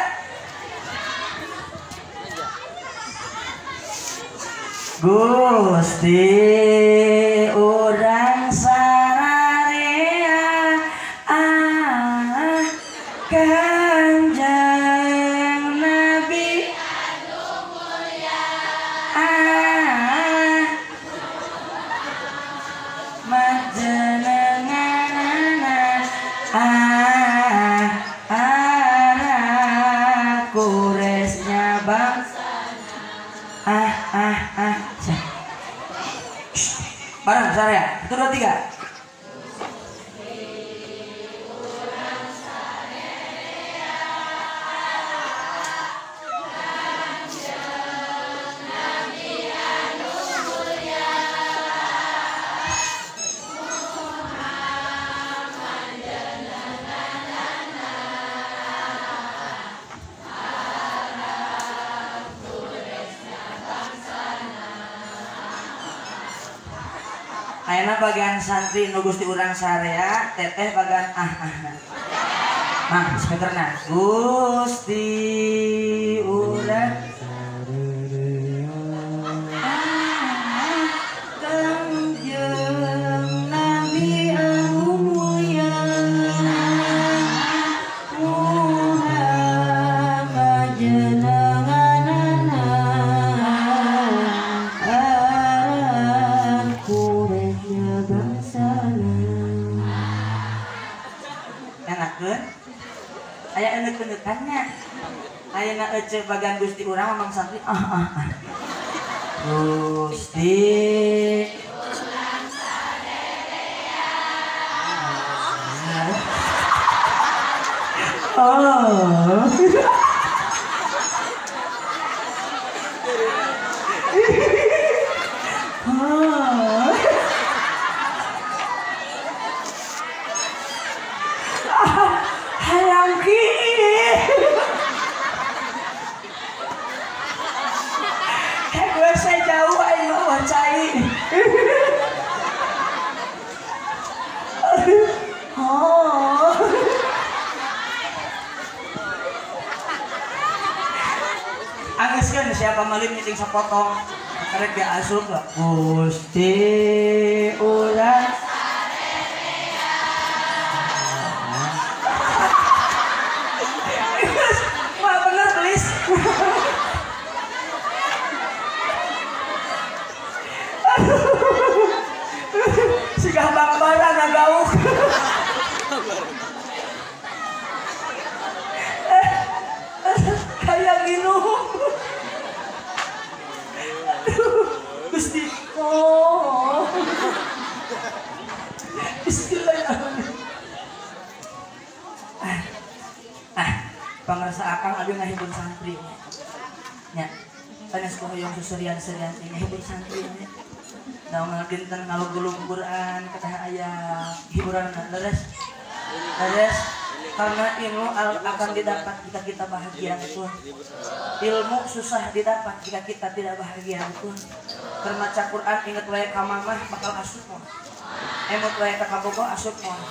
Gusti urang sararea ah Kanjeng Nabi anu mulya ah majenenganana ah arah kuresnya bangsa ah ah ah. Barang besar ya, 1 2 3. Ayeuna bagian santri nu Gusti urang sarea, teteh bagian ah ah. Nah, speakerna. Gusti urang ah Kangjeng Nabi anu mulya Muhammad jenenganana enakeun aya enek-enekannya ayeuna ece bagian Gusti urang mamang santri ah ah ah Gusti urang sarerea oh oh. cai. Oh. Angeskeun siapa malin nyiting sapotong. Karek dia asup lah. Gusti urang wah bener please. Sigah bambara ngagauk. Kayak minum. Gusti, oh. Bismillahirrahmanirrahim. Pangrasa akang abdi ngahibur santri. Nya, sanes hoyong susurian-serian teh ngahibur santri nya. Da dinten ngalugulung Quran kedah aya hiburan leres. Leres karena ilmu akan didapat jika kita bahagia, betul. Ilmu susah didapat jika kita tidak bahagia, betul. Keur maca Quran inget wae ka mamah bakal asup moal. Emut wae ka kabogoh asup moal.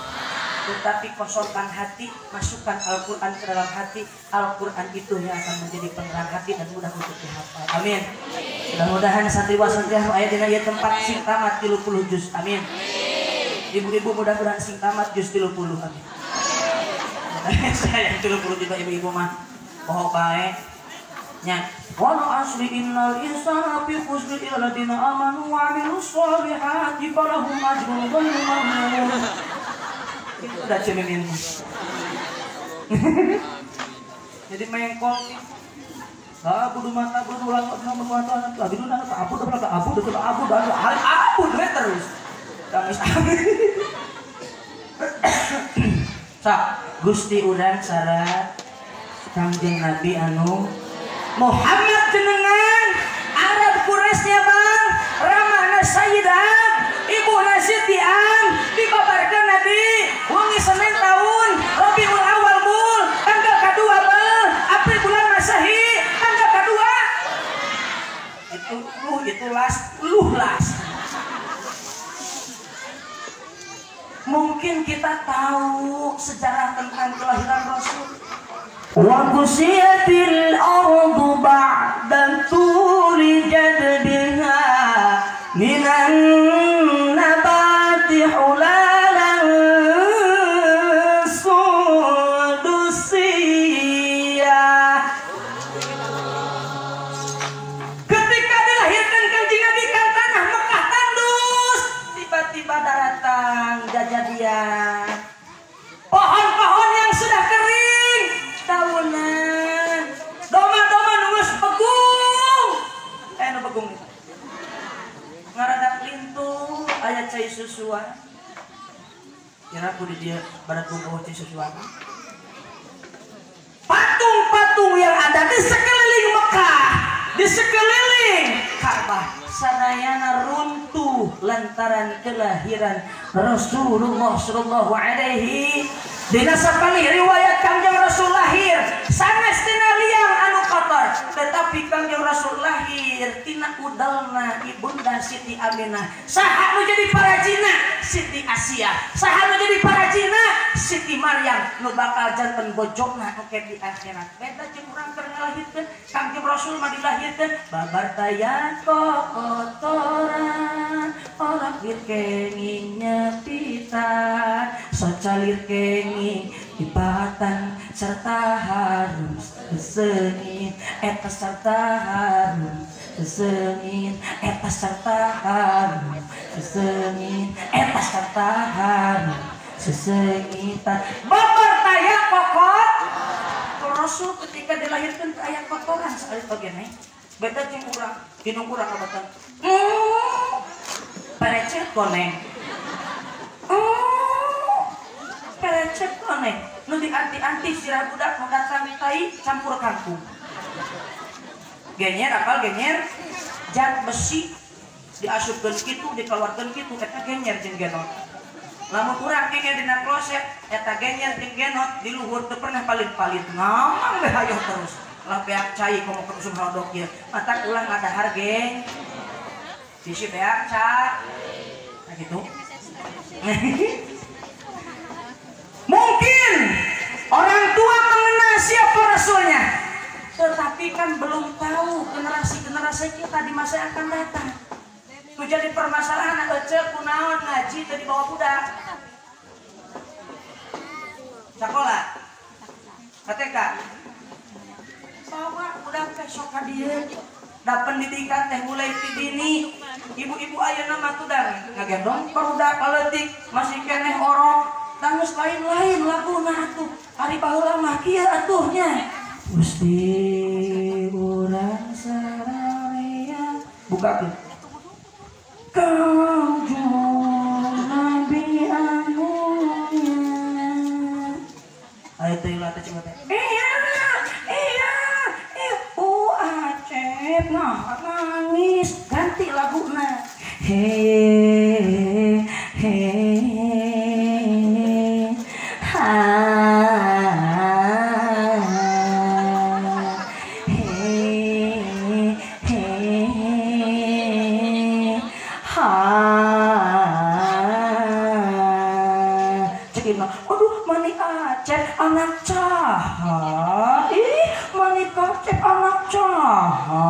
Tetapi kosongkan hati, masukkan Al-Quran ke dalam hati. Al-Quran itu yang akan menjadi penerang hati dan mudah untuk dihafal. Amin. Mudah-mudahan santriwa santriah nu aya dina ieu tempat sing tamat 30 juz. Amin. Ibu-ibu mudah-mudahan sing tamat juz 30. Amin. Saya yang 30 juga ibu-ibu mah poho bae. Nya, wal asri innal insana fi khusri illa ladina amanu wa amilus solihati falahum ajrun ghairu mamnun. Itu udah cemimin. Jadi mengkol abu mata abu ulang nomor dua abu abu abu abu abu abu terus. Kamis Sa Gusti urang syarat Kangjeng Nabi anu Muhammad jenengan Arab Quraisy bang ramana Sayyidah Ibuna Siti An dibabarkeun Nabi wengi Senin tahun Rabiul Awal mul tanggal kadua bel April bulan Masehi tanggal kadua itu luh itu las luh las. Mungkin kita tahu sejarah tentang kelahiran Rasul. Wa kusiyatil ardu ba'da tuli jadbiha minan nabati hulalan sudusiyah. Ketika dilahirkan Kanjeng Nabi kan tanah Mekah tandus, tiba-tiba datang jajadian. Pohon-pohon yang sudah kering tahunan, doma-doma nunggus pegung. Nu pegung itu. Ngaradak lintu aya cai susuan. Kira ku di dieu barat bungkuh cai susuan. Patung-patung yang ada di sekeliling Mekah, di sekeliling Ka'bah sadayana runtuh lantaran kelahiran Rasulullah sallallahu alaihi. Dina sapalih riwayat Kangjeng Rasul lahir sanes tina liang anu kotor, tetapi Kangjeng Rasul lahir tina udalna ibunda Siti Aminah. Saha nu jadi parajina? Siti Asia. Saha nu jadi parajina? Siti Maryam nu bakal janten bojona oke di akhirat. Beda jeung urang keur ngalahirkeun Kangjeng Rasul mah dilahirkeun babar taya kotoran ora kenging nyepitan socalir kenging dipatan serta harum sesengit eta serta harum sesengit eta serta harum sesengit eta serta harum sesengitan babar taya kokot. Rasul ketika dilahirkan aya kotoran sekali bagian beda jeung urang tinung urang abatan perecet koneng perecet koneng nu dianti-anti sirah budak nu datang tai campur kangkung genyer apal genyer jat besi diasupkeun kitu dikeluarkeun kitu eta genyer jeung genot. Lamun urang keneh dina kloset eta genyer jeung genot di luhur teu pernah palit-palit ngamang we hayoh terus lah beak cai komo ka usum haodok ieu matak ulah ngadahar geng. Tisu beak ca. Nah gitu. Mungkin orang tua mengenal siapa Rasulnya, tetapi kan belum tahu generasi-generasi kita di masa yang akan datang. Itu jadi permasalahan ece kunaon ngaji tadi bawa budak. Sekolah. KTK. Bawa budak teh sok ka dieu. Da pendidikan teh mulai ti dini. Ibu-ibu ayeuna mah tudang ngagendong barudak leutik masih keneh orok. Tanggus lain-lain laguna atuh. Ari baheula mah kieu atuh nya. Gusti urang sararea bukakeun. Kanjeng Nabi anunya. Ayo teh lah teh cuma teh. Iya, iya, iya. Oh Acep, nah nangis. Ganti laguna. He, he, ha. He, he, ha. Cekin mah, aduh mani Acep anak caha. Ih, mani Acep anak caha.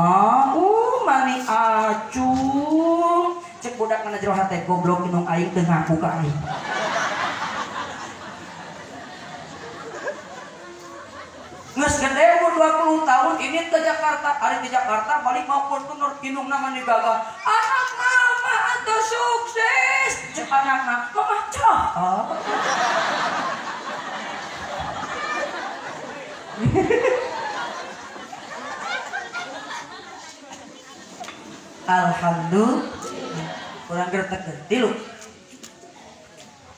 Mani acung. Cek budak mana jero hate goblok inung aing teu ngaku ka aing. Geus gede umur 20 tahun ini ke Jakarta, ari di Jakarta balik mau Fortuner inungna mani gagah. Anak mama atuh sukses. Cek anakna, mama caha. Alhamdulillah. Kurang gertekeun. Tilu.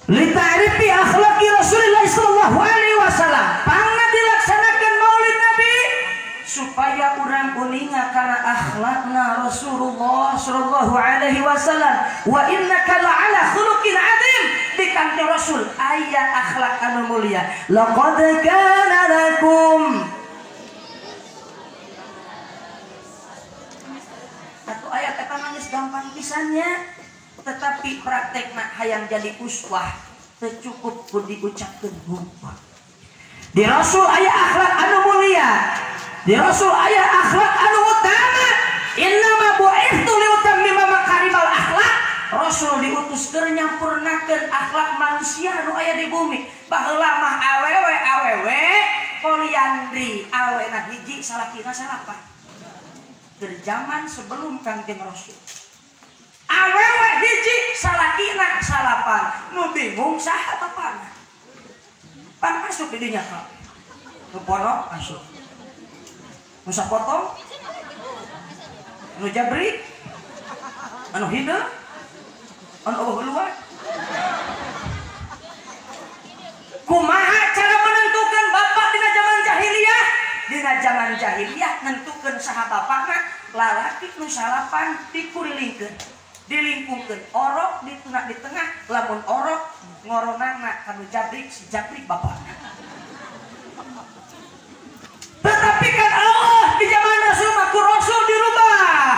Li ta'rifi akhlaqi Rasulillah sallallahu alaihi wasallam. Pangna dilaksanakeun Maulid Nabi supaya urang uninga kana akhlakna Rasulullah sallallahu alaihi wasallam. Wa innaka la'ala khuluqin adzim. Di kanjeng Rasul aya akhlak anu mulia. Laqad kana lakum. Satu ayat eta nangis gampang pisannya, tetapi praktekna hayang jadi uswah teu cukup ku diucapkeun hungkul. Di Rasul aya akhlak anu mulia. Di Rasul aya akhlak anu utama. Innama bu'itsu liutammima makarimal akhlak. Rasul diutus keur nyampurnakeun akhlak manusia nu aya di bumi. Baheula mah awewe awewe poliandri, awena hiji salakina salapan. Zaman sebelum Kangjeng Rasul. Awewe hiji salakina salapan. Nu bingung saha bapana. Pan masuk di dinya ka. Nu ponok masuk. Nu sapotong. Nu jabrik. Anu hideung. Anu eueuh luar. Kumaha cara menentukan bapak dina zaman jahiliyah? Dina zaman jahiliyah nentukeun saha bapakna, lalaki nu salapan dikurilingkeun, dilingkungkeun, orok dituna di tengah, lamun orok ngoronana kanu jabrik si jabrik bapakna. Tetapi kan Allah di zaman Rasul mah ku Rasul dirubah.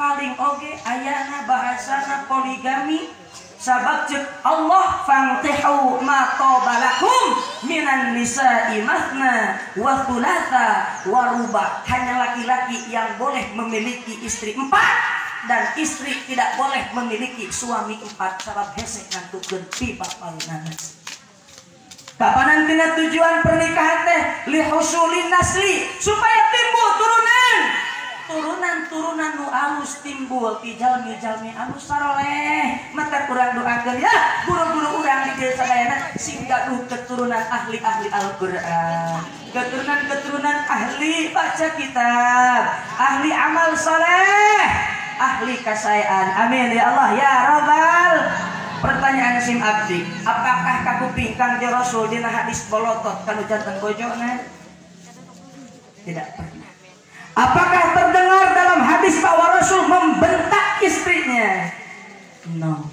Paling oge ayana bahasana poligami. Sabab cek Allah fantihu ma qabalakum minan nisa'i matsna wa thulatha wa ruba. Hanya laki-laki yang boleh memiliki istri 4 dan istri tidak boleh memiliki suami 4. Sabab hese ngantukeun pi bapalunana. Kapanan tina tujuan pernikahan teh lihusulin nasli, supaya timbul turunan. Turunan-turunan nu alus timbul ti jalmi-jalmi alus saroleh. Maka kurang doakeun ya guru-guru urang di desa sadayana sing gaduh keturunan ahli-ahli Al-Qur'an, keturunan-keturunan ahli baca kitab, ahli amal saleh, ahli kasaean. Amin ya Allah ya Rabbal. Pertanyaan sim abdi, apakah kakuping Kangjeng Rasul dina hadis bolotot kanu janten bojona? Tidak pernah. Apakah terdengar dalam hadis bahwa Rasul membentak istrinya? No.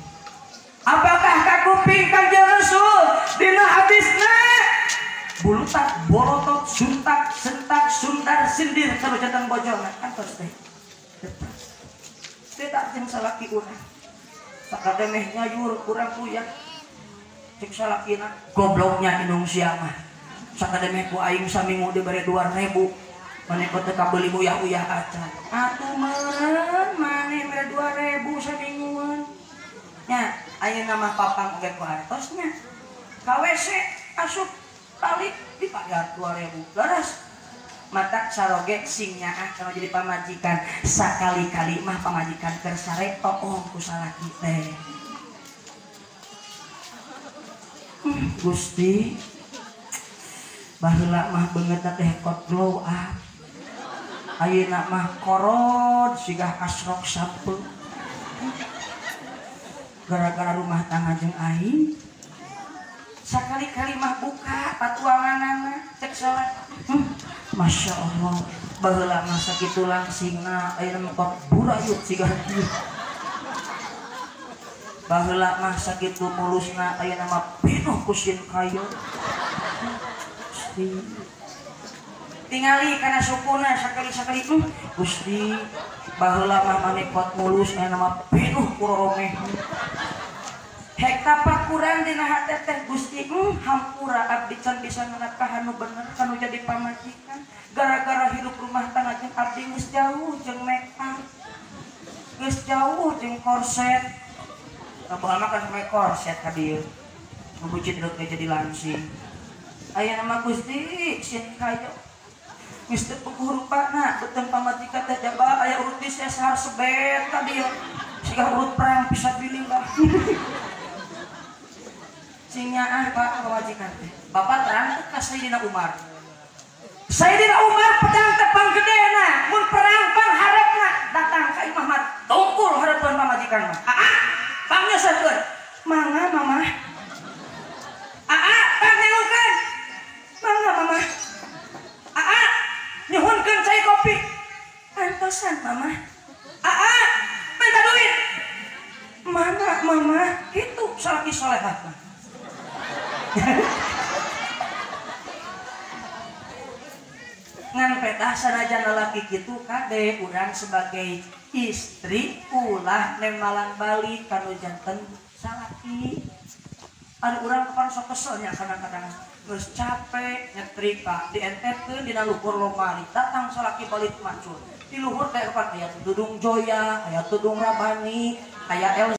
Apakah kakuping Kangjeng Rasul dina hadisna bulutak, bolotot, suntak, sentak, sundar, sindir kanu janten bojona? Kan terus teh. Beda jeung salaki urang. Sakademeh nyayur kurang uyah. Cek salakina gobloknya indung sia mah. Sakademeh ku aing saminggu dibere 2.000. Maneh teu kabeuli uyah-uyah acan. Atuh meureun maneh mere 2.000 saminggueun. Nya ayeuna mah papang oge ku hartosnya. Ka WC asup balik dibayar 2.000. Leres. Mata saroge sing nyaah kalau jadi pamajikan sakali-kali mah pamajikan keur sare toong ku salaki teh. Gusti baheula mah beungeutna teh kot glow up. Ayeuna mah korod sigah asrok sampeu. Gara-gara rumah tangga jeung aing sakali-kali mah buka patuanganana cek salat. Masya Allah, baheula mah sakitu langsingna ayeuna mah kot burayut siga kieu. Baheula mah sakitu mulusna ayeuna mah pinuh ku sin kayu. Gusti. Tingali kana sukuna sakali-sakali Gusti, baheula mah maneh kot mulus ayeuna mah pinuh ku roromeh. Hek tapakuran dina hate teh Gusti, hampura abdi can bisa nganakahan nu bener kanu jadi pamajikan. Gara-gara hidup rumah tangga jeung abdi geus jauh jeung make up. Geus jauh jeung korset. Baheula mah kan make korset ka dieu. Nu bucit deuk jadi langsing. Ayeuna mah Gusti sin kayo. Geus teu puguh rupana beuteung pamajikan teh jaba aya urut di sesar sebet ka dieu. Siga urut perang fisabilillah. Sing nyaah Pak pamajikan teh. Bapak terang teh ka Sayyidina Umar. Sayyidina Umar pedang teh panggedena, mun perang pangharepna datang ka Imam Ahmad, tungkul hareupeun pamajikan mah. Aa, pangnyeuseuhkeun. Mangga mamah. Aa, pangngelukeun. Mangga mamah. Aa, nyuhunkeun cai kopi. Antosan mamah. Aa, minta duit. Mana mama? Itu salaki solehah mah. Ngan petah sanajan lalaki kitu kade urang sebagai istri ulah nemalan balik kanu janten salaki. Ari urang kapan sok kesel nya kadang-kadang geus capek nyetrika dientepkeun dina luhur lomari datang salaki balik macul. Di luhur teh kapan aya tudung Joya, aya tudung Rabani, aya El